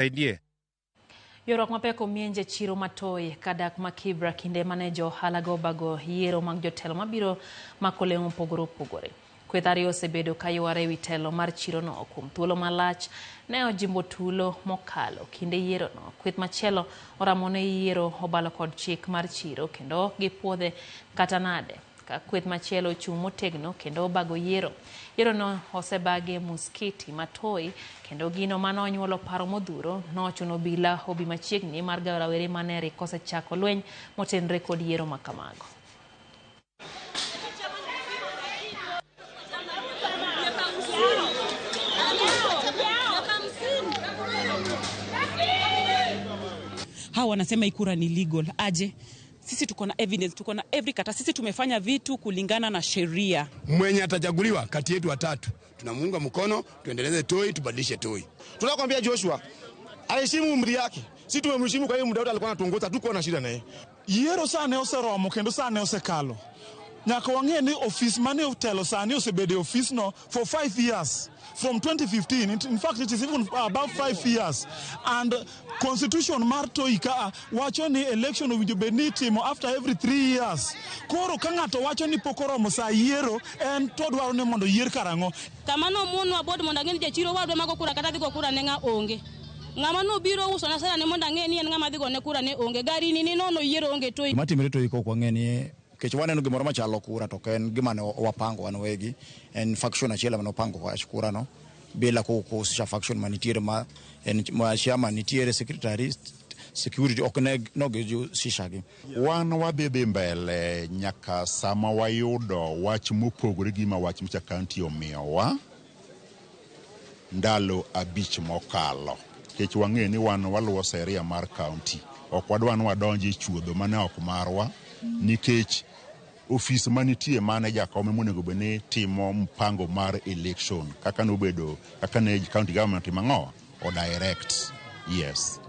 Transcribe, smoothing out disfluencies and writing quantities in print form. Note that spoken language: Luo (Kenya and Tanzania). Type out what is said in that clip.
Saidie. Ywaruok mapek omienje chiro ma Toi kadak ma Kibra kinde mane jo ohala go obago yiero mag jotelo mabiro mako lemo mopogore opogore. Kweth ariyo osebedo ka yware ewi telo mar chirono kuom thuolo malach ne ojimbo tulo mokalo kinde yierono. Kweth machielo oramo ne yiero obalo kod chik mar chiro kendo ok gipuodhe kata nade. Ka kweth machielo ochung' motegno kendo obago yiero. Yierono osebagi e muskiti ma Toi kendo gino mane onyuolo paro modhuro nochuno obila obi machiegni mar gayo rawere mane rik osechako lweny motenre kod yiero ma kamago. Hawa wanasema hii kura ni legal. Aje? Sisi tuko na evidence, tuko na every kata. Sisi tumefanya vitu kulingana na sheria. Mwenye atachaguliwa kati yetu watatu tunamuunga mkono, tuendeleze Toi, tubadilishe Toi. Tunakwambia Joshua aheshimu umri yake. Sisi tumemheshimu kwa hiyo muda wote alikuwa anatuongoza, hatukuwa na shida naye. Yiero sani oseromo kendo sani osekalo. Nyaka wang'e ni ofis mane otelo sani osebedo e ofisno for 5 years from 2015. In fact, it is even above 5 years, and constitution mar Toi ka wacho ni election owinjo bed ni itimo after every 3 years. Koro ka ng'ato wacho ni pok oromo sa yiero, en to dwaro ni mondo yier karang'o? Kama nomuonwa board mondo ang'e ni jachiro wadwa mago kura kata dhi go kura ne ng'a onge. Ng'ama nobiro uso na sera ne mondo ang'e ni en ng'ama dhi gone kura ne onge. Gari ni nono yiero onge Toi. Gima timore Toi ok wang'e ni nikech waneno gimoro machalo kura to ok en gima ne wapango wan wegi, en faction achiel ema nopango wach kura no bila kuhusisha faction manitiere ma en ma chairman nitiere, secretary, security ok ne nogihusisha gi. Wan wadhi dhi mbele nyaka sama wayudo wach mopogore gi ma wach micha county omiyowa ndalo 5 mokalo. Nikech wang'eyo ni wan waluwo sheria mar county. Ok wadwa ni wadonj e chuodho mane ok marwa nikech ofis manitie mane jakom monego bed ni timo mpango mar election kaka nobedo kaka ne county government timo ang'o o direct yes.